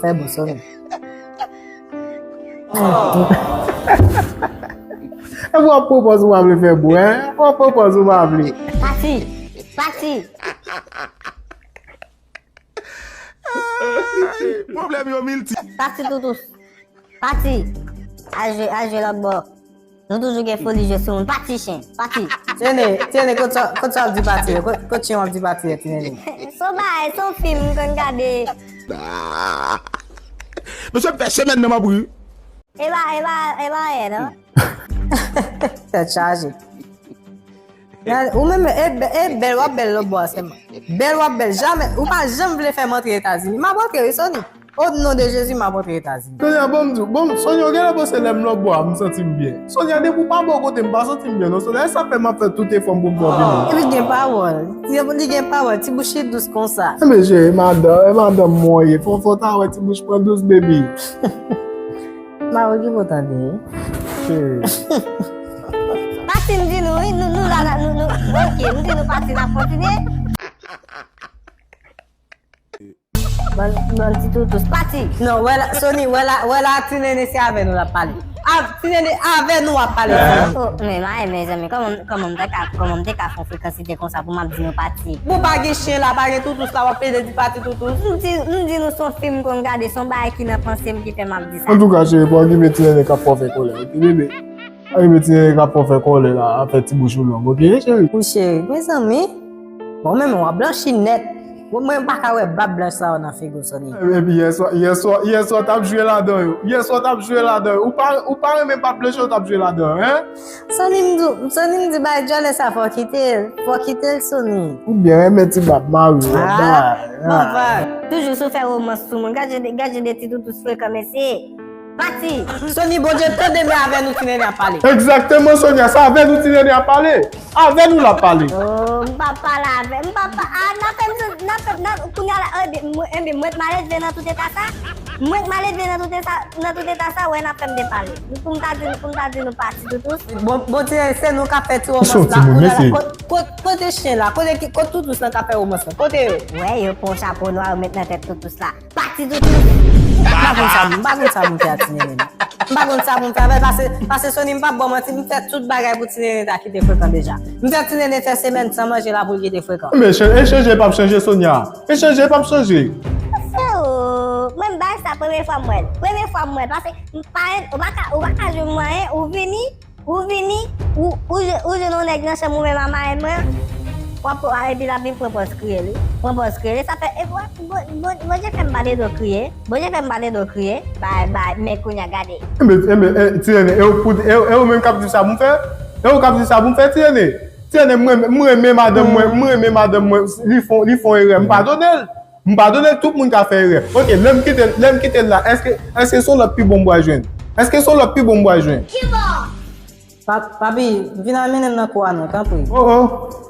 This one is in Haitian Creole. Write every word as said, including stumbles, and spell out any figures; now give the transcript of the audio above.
Fè bon, Sony. E w ap pran pòz ou pa vle fè bon, en? W ap pran pòz ou pa vle. Pati! Pati! Pwoblèm yo milti. Pati, Toutous. Pati! Al jwe, al jwe lòt bò. Nou toujou gen foli jwe sou moun. Pati, chen! Pati! Ti Nene, Ti Nene, kot sa, kot sa w ap di pati yo? Kot, kot chen w ap di pati yo, Ti Nene? Se yon bagay, se yon fim m konn gade. Mesye, m fè semèn nan m ap ri. E pa, e pa, e pa anyen, non? Tèt chaje. Ou menm, e, e bèl w ap bèl lòt bò a sèlman. Bèl w ap bèl. Jamè, ou pa janm vle fè m antre Etazini. M ap antre, wi, Sony. O non de Jezi, m ap antre Etazini. Sonia, bon, m di w, bon, Sonia, w genlè panse lè m lòt bò a, m santi m byen. Sonia, depi w pa bò kote m, m pa santi m byen, non, Sonia. E sa fè m ap fè tout efò m pou m fè w vini. Epi gen pawòl. Li gen pawòl, ti bouch li dous konsa. Enben, cheri, madanm, e madanm mwen w ye. Fò, fò w ta wè ti bouch mwen dous, baby. Mawo ki pou tande, wi. Cheri. Pati, m di nou, wi, nou, nou la, nou, nou, ok, m di nou pati, n ap kontinye. Bann, bann ti Toutous, pati. Non, wè la, Sony, wè la, wè la, Ti Nene se avè nou l ap pale. A, Ti Nene, avè nou w ap pale, Ti Nene. Oh, men, men, mezanmi, kòman, kòman m te ka, kòman m te ka fè yon frekansite konsa pou m ap di nou pati? Bon, pa gen chen la, pa gen Toutous la, w ap pede di pati Toutous. M di, m di nou se yon fim m konn gade, se yon bagay ki nan panse m ki fè m ap di sa. Antouka, cheri, pa okipe Ti Nene k ap fè w fè kòlè, ok, bebe? Pa okipe Ti Nene k ap fè w fè kòlè la, ap fè ti bouch ou long, ok, cheri? Wi, cheri, mezanmi. Bon, men mwen w ap blanchi nèt. Bon, mwen m pa ka wè bab blanch sa yo nan figi w, Sony. Epi yèswa, yèswa, yèswa w t ap jwe ladan yo. Yèswa w t ap jwe ladan yo. Ou pa, ou pa renmen bab blanch yo w t ap jwe ladan yo, en? Sony, m di, Sony, m di bay djòlè sa, fò w kite l. Fò w kite l, Sony. Ou byen renmen ti bab mari w ap bay. Toujou sou fè romans sou moun. Gad jan de, gad jan de ti Toutous frekan, mesye. Pati. Sony, Bondye tande, men avè nou Ti Nene ap pale. Egzakteman, Sonia, se avè nou Ti Nene ap pale. Avè nou l ap pale. Oh, m p ap pale avè, m p ap pa, ah, n ap fè m, n ap fè, n ap, kounye a la, enben, mwen, enben, mwen k maledve nan tout eta sa. Mwen k maledve nan tout eta, nan tout eta sa, wè, n ap fè m depale. Pou m ta di, pou m ta di nou pati Toutous. Bon, bon, Ti Nene, se nou k ap fè ti romans la. Kote, kote, kote chen la? Kote, kote Toutous lan k ap fè romans lan? Kote yo? Wè, yo pran yon chapo nwa, yo met nan tèt Toutous la. Pati Toutous. M pa konn sa, m pa konn sa pou m fè ak Ti Nene. M pa konn sa pou m fè avè l, paske, paske Sony, m p ap ba w manti, m fè tout bagay pou Ti Nene ta kite frekan deja. M fè Ti Nene fè semèn san manje la pou l kite frekan. Men, e chanje p ap chanje, Sonia. E chanje p ap chanje. Freo, mwen m bay sa premye fwa m wè l. Premye fwa m wè l, paske m pa, ou pa ka, ou pa ka jwenn mwen, ou vini, Ou vini, ou, ou, je- ou jwenn yon nèg nan chanm ou menm a marenn mwen, w ap, w ap, epi l ap vin pran pòz kriye li. Pran pòz kriye li, sa fè, e, w ap, Bon- Bon- Bondye fè m pa de do kriye. Bondye fè m pa de do kriye. Bay, bay, men kounye a gade. Enben, enben, e, Ti Nene, e ou pou, e, e ou menm k ap di sa pou m fè? E ou k ap di sa pou m fè, Ti Nene? Ti Nene, mwen, mwen renmen madanm mwen, mwen renmen madanm mwen, li fon, li fon erè, m padone l. M padone l, tout moun ka fè erè. Ok, lè m kite l, lè m kite l la, èske, èske se yon lòt pi bon m pral jwenn? Èske se yon lòt pi bon m pral jwenn? Pa- Papi, vin al mennen m nan kou a non, tanpri. Oh, oh.